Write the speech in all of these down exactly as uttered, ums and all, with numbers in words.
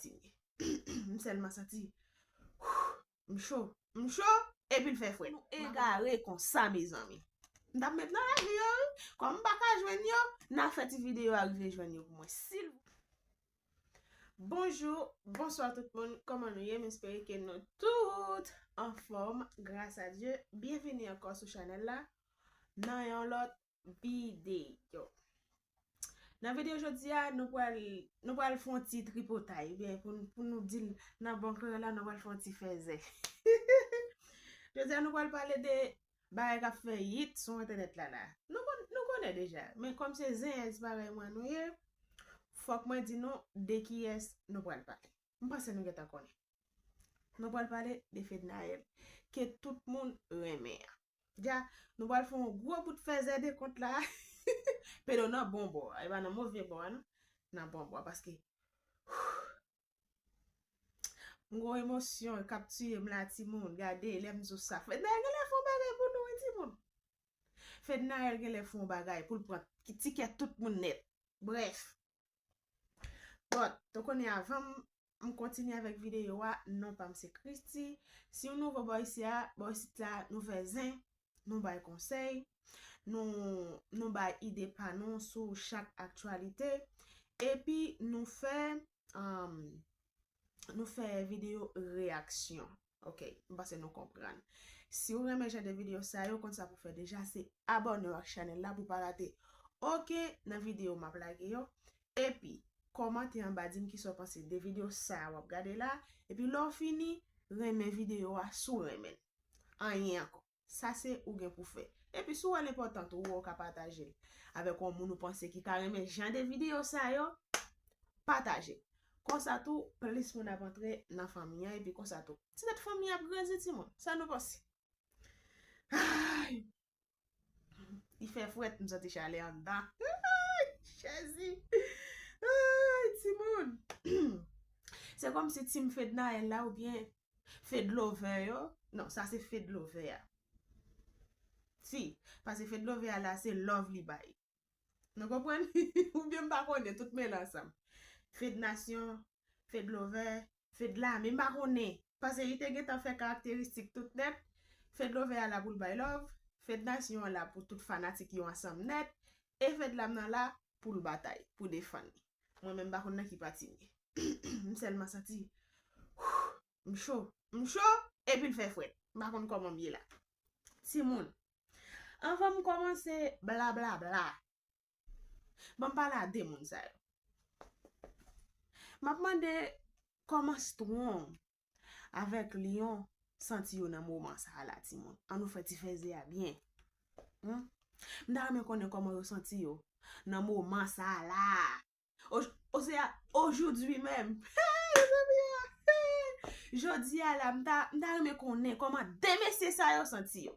kontinye. M sèlman santi m cho, m cho, epi l fè frèt. Nou egare konsa, mezanmi. M t ap met nan lavi yo, wi. Kòm m pa ka jwenn yo, n a fè ti videyo a rive jwenn yo pou mwen, silvouplè. Bonjou, bonswa tout moun. Kòman nou ye? M espere ke nou tout anfòm, gras a Dye. Byenvini ankò sou chanèl la nan yon lòt videyo. Nan videyo jodi a, nou pral, nou pral fè yon ti tripotay, oubyen pou, pou nou di l nan bon kreyòl la, nou pral fè yon ti fèzè. Jodi a, nou pral pale de bagay k ap fè yit sou entènèt la la. Nou konn, nou konnen deja, men kòm se zenyèz parèy mwen nou ye, fòk mwen di nou de kiyès nou pral pale. M panse nou gentan konnen. Nou pral pale de Fednaelle, ke tout moun renmen an. Dja, nou pral fè yon gwo bout fèzè de kont la. Pero nan bon bò a, e pa nan move bò a, non. Nan bon bò a, paske m gon emosyon k ap tiye m la, timoun. Gade, lè m di w sa. Fednaelle genlè fè yon bagay pou nou, wi, timoun. Fednaelle genlè fè yon bagay pou l pran ki tikèt tout moun nèt. Brèf. Bon, nou konnen avan m, m kontinye avèk videyo a, non pa m se Christy. Si w nouvo bò isi a, bò isit la, nou fè zen, nou bay konsèy, nou, nou bay ide pa nou sou chak aktyalite, epi nou fè, um, nou fè videyo reyaksyon. Ok, m panse nou konprann. Si w renmen jan de videyo sa yo, konn sa pou fè deja, se abòne w ak chanèl la pou w pa rate okenn nan videyo m ap lage yo. Epi, kòmante anba, di m kisa w panse de videyo sa a w ap gade la. Epi, lè w fini, renmen videyo a si w renmen l. Anyen ankò. Sa se ou gen pou fè. Epi, si w wè l enpòtan tou, ou wè w ka pataje l avèk yon moun ou panse ki ka renmen jan de videyo sa yo, pataje l. Konsa tou, plis moun ap antre nan fanmi an, epi konsa tou, ti tèt fanmi an ap grandi, timoun. Sa nou panse? Ay! Li fè frèt, m santi chalè anndan. Ay, Jezi! Ay, timoun! Se kòmsi team Fednaelle la oubyen Fedlover yo. Non, sa se Fedlover a. Si, paske Fedlover a la, se love li bay. Nou konprann? Oubyen m pa konnen, tout mele ansanm. Fed Nasyon, Fedlover, Fedlame, m pa konnen. Paske li te gentan fè karakteristik tout nèt. Fedlover a la pou l bay love, Fed Nasyon an la pou tout fanatik yo ansanm nèt, e Fedlame nan la pou l batay, pou defann li. Mwen menm, m pa konn nan ki pati m ye. M sèlman santi m cho, m cho, epi l fè frèt. M pa konn kòman m ye la. Timoun, anvan m kòmanse blablabla, ban m pale a de moun sa yo. M ap mande kòman Strong avèk Lion santi yo nan moman sa a la, timoun. Ann nou fè ti fèzè a byen. Hmm? M ta renmen konnen kòman yo santi yo nan moman sa a la. O, o se a, aujourd'hui même. Hey, mezanmi, ah, hey. Jodi a la, m ta, m ta renmen konnen kòman de mesye sa yo santi yo.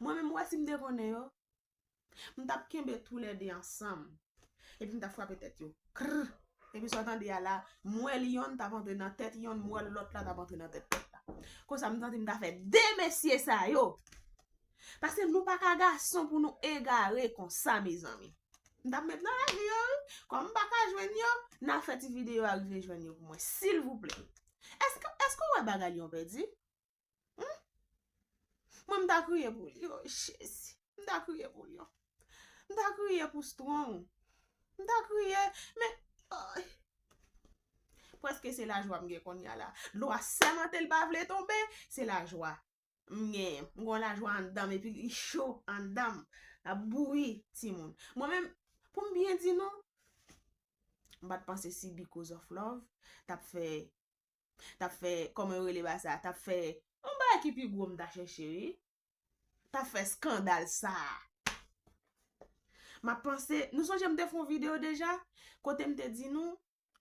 Mwen menm, m wè si m te konnen yo, m t ap kenbe toulède ansanm. Epi m t ap frape tèt yo. Krr. Epi sa w tande a la, m wè li yonn t ap antre nan tèt yonn, m wè lòt la t ap antre nan tèt lòt la. Konsa, m santi m ta fè de mesye sa yo. Paske nou pa ka gason pou nou egare konsa, mezanmi. M t ap met nan lavi yo, wi. Kòm m pa ka jwenn yo, n a fè ti videyo a rive jwenn yo pou mwen, silvouplè. Èske, èske w wè bagay Lion pèdi? Hmm? Mwen, m ta kriye pou li, o Jezi. M ta kriye pou Lion. M ta kriye pou Strong. M ta kriye, men, ay. Prèske se lajwa m gen kounye a la. Dlo a sèmante l pa vle tonbe, se lajwa m genyen. M gon lajwa anndan m, epi li cho anndan m. L ap bouyi, timoun. Mwen menm, pou m byen di nou, m pa t panse si Because of Love t ap fè, t ap fè, kòman yo rele bagay sa, t ap fè yon bagay ki pi gwo m ta chèche, wi. T ap fè eskandal sa a. M ap panse, nou sonje m te fè yon videyo deja, kote m te di nou,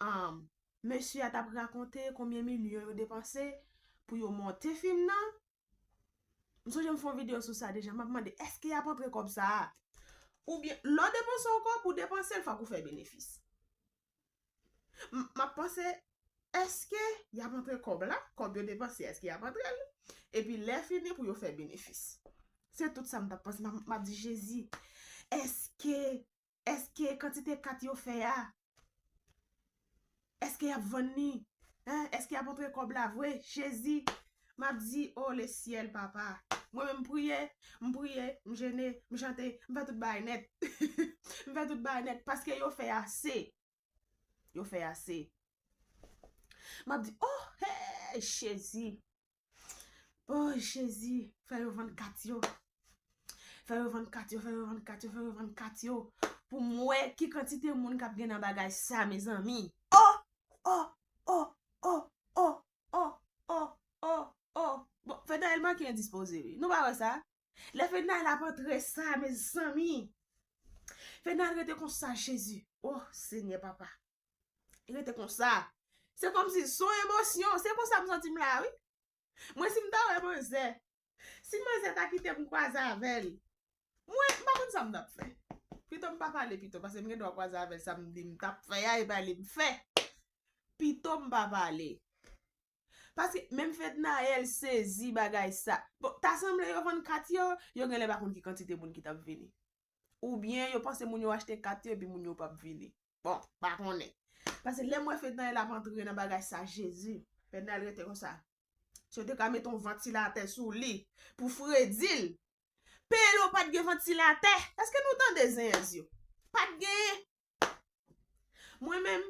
um, mesye a t ap rakonte konbyen milyon yo depanse pou yo monte fim nan. M sonje m fè yon videyo sou sa deja, m ap mande, èske y ap antre kòb sa a? Oubyen, lè w depanse yon kòb, ou depanse l, fòk ou fè benefis. M, m ap panse, èske y ap antre kòb la? Kòb yo depanse, èske y ap antre l? Epi lè fini pou yo fè benefis. Se tout sa m t ap panse. M ap, m ap di, Jezi, èske, èske kantite kat yo fè a, èske y ap vann li? Hein? Èske y ap antre kòb la vre? Jezi! M ap di, o le syèl, papa. Mwen menm m priye, m priye, m jene, m chante, m fè tout bagay nèt. M fè tout bagay nèt paske yo fè ase. Yo fè ase. M ap di, oh, hey, Jezi. Oh, Jezi, fè yo vann kat yo. Fè yo vann kat yo, fè yo vann kat yo, fè yo vann kat yo. Pou m wè ki kantite moun k ap gen nan bagay sa, mezanmi. Oh, oh, oh, oh, oh, oh, oh, oh, oh, oh. Bon, Fednaelle manke endispoze, wi. Nou pa wè sa? Lè Fednaelle ap antre sa, mezanmi. Fednaelle rete konsa, Jezi. Oh, Senyè papa. Li rete konsa. Se kòmsi son emosyon. Se konsa m santi m la, wi. Mwen, si m ta wè manzè, si manzè ta kite m kwaze avè l, mwen, m pa konn sa m t ap fè. Pito m pa pale pito, paske m gen dwa kwaze avè l, sa m di m t ap fè a, e pa li m fè. Pito m pa pale. Paske menm Fednaelle sezi bagay sa. Bon, ta sanble yo vann kat yo, yo genlè pa konn ki kantite moun ki t ap vini. Oubyen yo panse moun yo achte kat yo epi moun yo p ap vini. Bon, pa konnen. Paske lè m wè Fednaelle ap antre nan bagay sa, Jezi, Fednaelle rete konsa. Si yo te ka mete yon vantilatè sou li pou fredi l, Pero pa t gen vantilatè. Èske nou tande zenyèz yo? Pa t genyen. Mwen menm,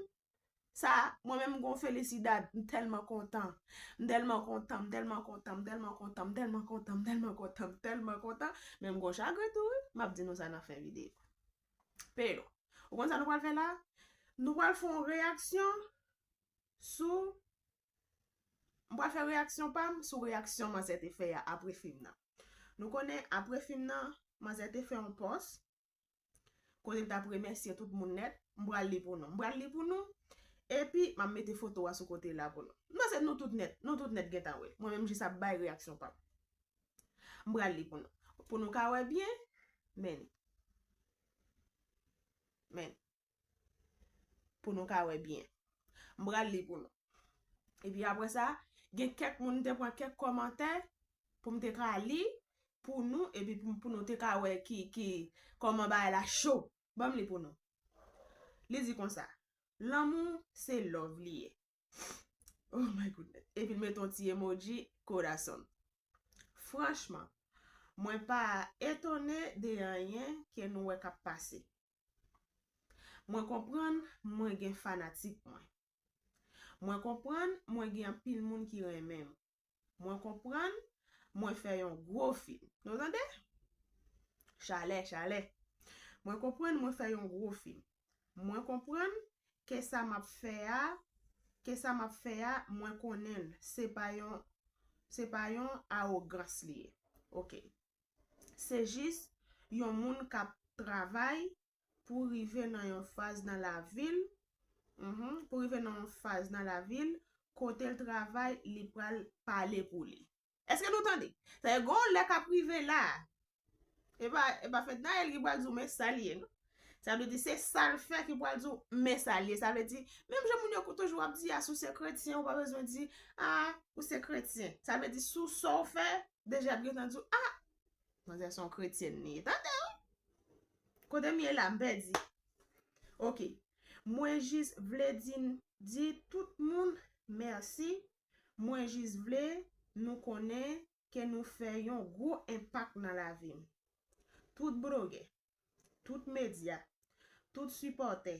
sa, mwen menm m gon felisidad, m tèlman kontan. M tèlman kontan, m tèlman kontan, m tèlman kontan, m tèlman kontan, m tèlman kontan, m tèlman kontan. Men m gon chagren tou, wi. M ap di nou sa nan fen videyo. Pero, ou konn sa nou pral fè la? Nou pral fè yon reyaksyon sou, m pral fè reyaksyon pa m sou reyaksyon manzè te fè a apre fim nan. Nou konnen apre fim nan, manzè te fè yon pòs kote l t ap remèsye tout moun nèt. M pral li pou nou. M pral li pou nou. Epi, m ap mete foto a sou kote la pou nou. M panse nou tout nèt, nou tout nèt gentan wè l. Mwen menm jis ap bay reyaksyon pa m. M pral li pou nou. Pou nou ka wè byen, men. Men. Pou nou ka wè byen. M pral li pou nou. Epi apre sa, gen kèk moun te pran kèk kòmantè pou m te ka li pou nou, epi pou, pou nou te ka wè ki, ki, kòman bagay la cho. Ban m li pou nou. Li di konsa, lanmou se love li ye. Oh my goodness. Epi l mete yon ti emoji corazon. Franchman, mwen pa etone de anyen ke nou wè k ap pase. Mwen konprann mwen gen fanatik mwen. Mwen konprann mwen gen anpil moun ki renmen m. Mwen konprann mwen fè yon gwo fim. Nou tande? Chalè, chalè. Mwen konprann mwen fè yon gwo fim. Mwen konprann ke sa m ap fè a, ke sa m ap fè a, mwen konnen l. Se pa yon, se pa yon awogans li ye. Ok. Se jis yon moun k ap travay pou rive nan yon faz nan lavi l, mhm, pou rive nan yon faz nan lavi l, kote l travay, li pral pale pou li. Èske nou tande? Sa vle di, gon lè k ap rive la. E pa, e pa Fednaelle ki pral di w, men sa l ye, non. Sa vle di, se sa l fè ki pral di w, men sa l ye. Sa vle di, menm jan moun yo toujou ap di a, si w se kretyen, ou pa bezwen di, a, ou se kretyen. Sa vle di, sou sa w fè, deja ap gentan di w, a, manzè se yon kretyèn li ye. Tande, wi. Kote m ye la, m pèdi. Ok. Mwen jis vle di, di tout moun mèsi. Mwen jis vle nou konnen ke nou fè yon gwo enpak nan lavi m. Tout blogè, tout medya, tout sipòtè,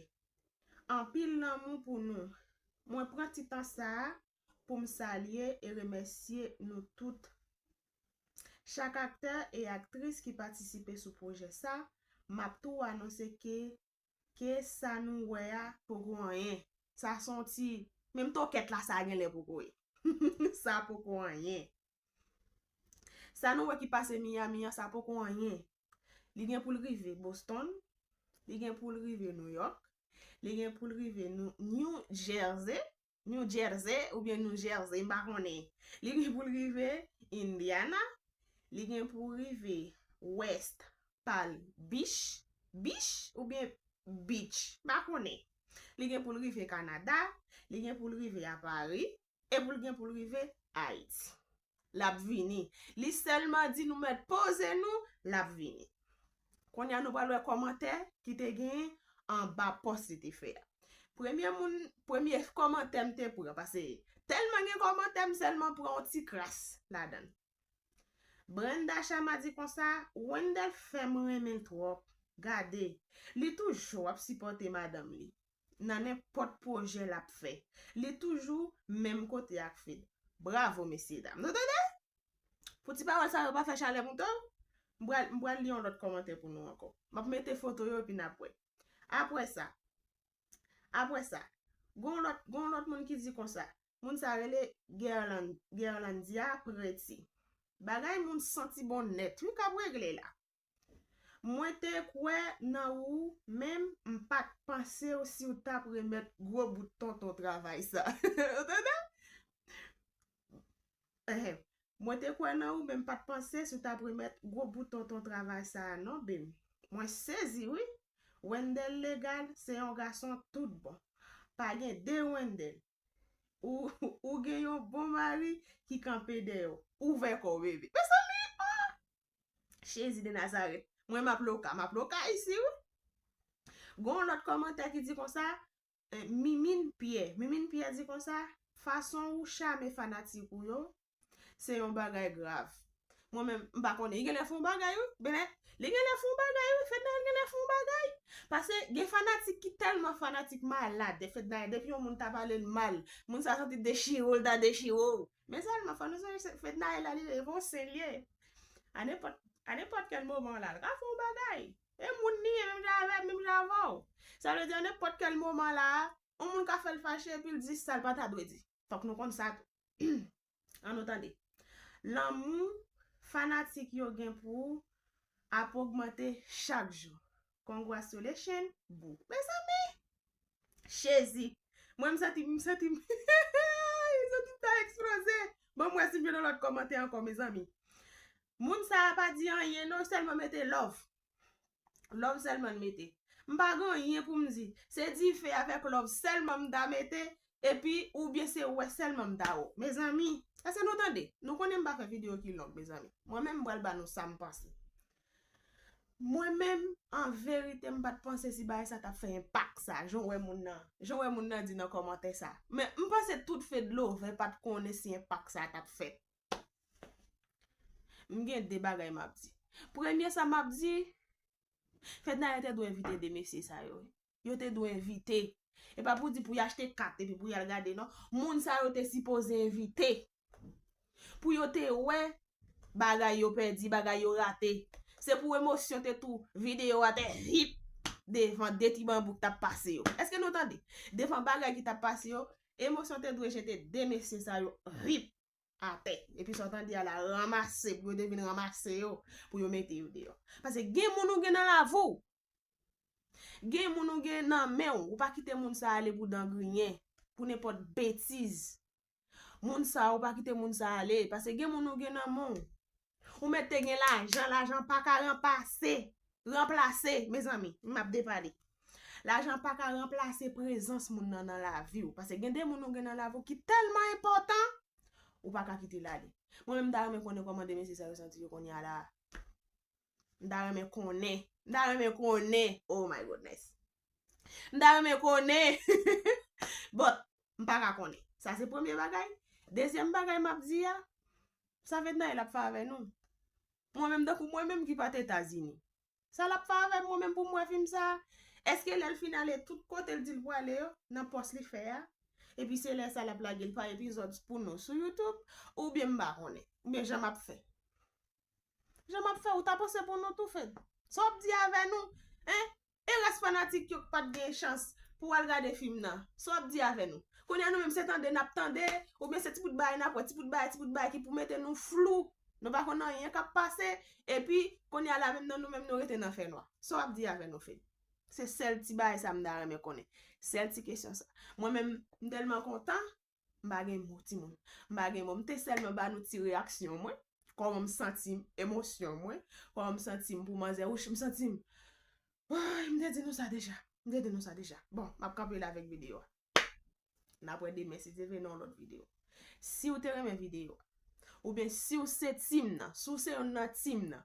anpil lanmou pou nou. Mwen pran ti tan sa a pou m salye e remèsye nou tout. Chak aktè e aktris ki patisipe sou pwojè sa, m ap tou anonse ke, ke sa nou wè a poko anyen. Sa se yon ti, menm tokèt la sa genlè poko ye. Sa poko anyen. Sa nou wè ki pase Miami an, sa poko anyen. Li gen pou l rive Boston, li gen pou l rive New York, li gen pou l rive New, New Jersey, New Jersey oubyen New Jersey, m pa konnen. Li gen pou l rive Indiana, li gen pou l rive West Palm Beach, Beach oubyen Beach, m pa konnen. Li gen pou l rive Kanada, li gen pou l rive a Paris, e pou l gen pou l rive Ayiti. L ap vini. Li sèlman di nou mèt poze nou, l ap vini. Kounye a nou pral wè kòmantè ki te gen anba pòs li te fè a. Premye moun, premye kòmantè m te pran, paske tèlman gen kòmantè, m sèlman pran yon ti kras ladan l. Brenda Chama di konsa, Wendell fè m renmen l twòp. Gade, li toujou ap sipòte madanm li nan nenpòt pwojè l ap fè. Li toujou menm kote ak Fed. Bravo, mesye dam. Nou tande? Pou ti pawòl sa yo pa fè chalè moute w, m pral, m pral li yon lòt kòmantè pou nou ankò. M ap mete foto yo epi n ap wè. Apre sa, apre sa, gon lòt, gon lòt moun ki di konsa, moun sa rele Guerland, Guerlandia Preti. Bagay moun santi bon nèt, wi, k ap regle la. Mwen te kwè nan ou, menm m pa t panse w si w t ap remèt gwo bout tonton travay sa. Ou tande? Ehe. Mwen te kwè nan ou, men m pa t panse si w t ap remèt gwo bout tonton travay sa a non, bem. Mwen sezi, wi. Wendell Legal se yon gason tout bon. Pa gen de Wendell. Ou, ou gen yon bon mari ki kanpe dèyè w. Ouvè kò w, bebe. Mezanmi, oh! Jezi de Nazarèt. Mwen, m ap loka, m ap loka isi, wi. Gon lòt kòmantè ki di konsa, eh, Mimine Pierre. Mimine Pierre di konsa, fason ou chame fanatik ou yo, se yon bagay grav. Mwen menm, m pa konnen. Li genlè fè yon bagay, wi. Bebe, li genlè fè yon bagay, wi. Fednaelle genlè fè yon bagay. Paske gen fanatik ki tèlman fanatik malad de Fednaelle. Depi yon moun ta pale l mal, moun sa santi dechire w, l ta dechire w. Men sèlman, fò nou sonje se Fednaelle la, li revè yon sen l ye. A nenpòt, a nenpòt kèl moman la, l ka fè yon bagay. E moun li ye, menm jan avè m, menm jan avè w. Sa vle di, a nenpòt kèl moman la, yon moun ka fè l fache epi l di sa l pa ta dwe di. Fòk nou konn sa tou. Ann nou tande. Lanmou fanatik yo gen pou ou ap ogmante chak jou. Congratulations, boo. Mezanmi! Jezi! Mwen, m santi, m santi, m santi m ta eksploze. Bon, m wè si m jwenn yon lòt kòmantè ankò, mezanmi. Moun sa a pa di anyen, non, sèlman mete love. Love sèlman l mete. M pa gen anyen pou m di. Se dife avèk love sèlman m ta mete, epi oubyen se wè sèlman m ta wè w. Mezanmi, èske nou tande? Nou konnen m pa fè videyo ki long, mezanmi. Mwen menm, m pral ba nou sa m panse. Mwen menm, an verite, m pa t panse si bagay sa t ap fè enpak sa. Jan w wè moun nan, jan w wè moun nan di nan kòmantè sa. Men, m panse tout Fed Lover pa t konnen si enpak sa t ap fèt. M gen de bagay m ap di. Premye sa m ap di, Fednaelle te dwe envite de mesye sa yo. Yo te dwe envite. E pa pou di pou y achte kat epi pou y al gade, non. Moun sa yo te sipoze envite. Pou yo te wè bagay yo pèdi, bagay yo rate. Se pou emosyon te tou vide yo atè, hip, devan de ti banbou k t ap pase yo. Èske nou tande? Devan bagay ki t ap pase yo, emosyon te dwe jete de mesye sa yo, hip, atè. Epi sa w tande a la, ranmase, pou yo te vin ranmase yo, pou yo mete yo deyò. Paske gen moun ou gen nan lavi w. Gen moun ou gen nan men w, ou pa kite moun sa ale pou dan griyen, pou nenpòt betiz. Moun sa, ou pa kite moun sa ale, paske gen moun ou gen nan men w. Ou mèt te gen lajan, lajan pa ka ranpase, ranplase, mezanmi, m ap depale. Lajan pa ka ranplase prezans moun nan nan lavi w, paske gen de moun ou gen nan lavi w ki tèlman enpòtan, ou pa ka kite l ale. Mwen menm, m ta renmen konnen kòman de mesye sa yo santi yo kounye a la. M ta renmen konnen. M ta renmen konnen. Oh my goodness. M ta renmen konnen. But, m pa ka konnen. Sa se premye bagay. Dezyèm bagay m ap di a, sa Fednaelle ap fè avè nou? Mwen menm, tankou mwen menm ki pa t Etazini. Sa l ap fè avè m, mwen menm, pou m wè fim sa? Èske lè l fin ale tout kote l di l pwale yo, nan pòs li fè a, epi se lè sa l ap lage l pa epizòd pou nou sou YouTube, oubyen m pa konnen, oubyen jan m ap fè? Jan m ap fè, ou ta panse pou nou tou, Fed? Sa w ap di avè nou, en? E rès fanatik yo k pa t gen chans pou al gade fim nan, sa w ap di avè nou? Kounye a nou menm se tande n ap tande, oubyen se ti bout bagay n ap wè, ti bout bagay, ti bout bagay ki pou mete nou flou. Nou pa konn anyen k ap pase, epi kounye a la menm nan nou menm nou rete nan fènwa. Sa w ap di avè nou, Fed? Se sèl ti bagay sa m ta renmen konnen. Sèl ti kesyon sa. Mwen menm, m tèlman kontan, m pa gen mo, timoun. M pa gen mo. M te sèlman ba nou ti reyaksyon mwen, kòman m santi m, emosyon mwen, kòman m santi m pou manzè wouch, m santi m. Ay, m te di nou sa deja. M te di nou sa deja. Bon, m ap kanpe la avèk videyo a. N ap wè demen, si Dye vle, nan yon lòt videyo. Si w te renmen videyo a, oubyen si w se team nan, si w se youn nan team nan,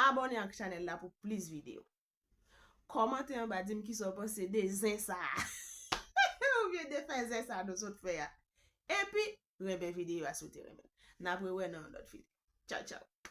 abòne ak chanèl la pou plis videyo. kòmante anba, di m kisa w panse de zen sa a. Oubyen de fè zen sa a nou sot fè a. Epi, renmen videyo a si w te renmen. N ap rewè nan yon lòt videyo. Tchaw, tchaw.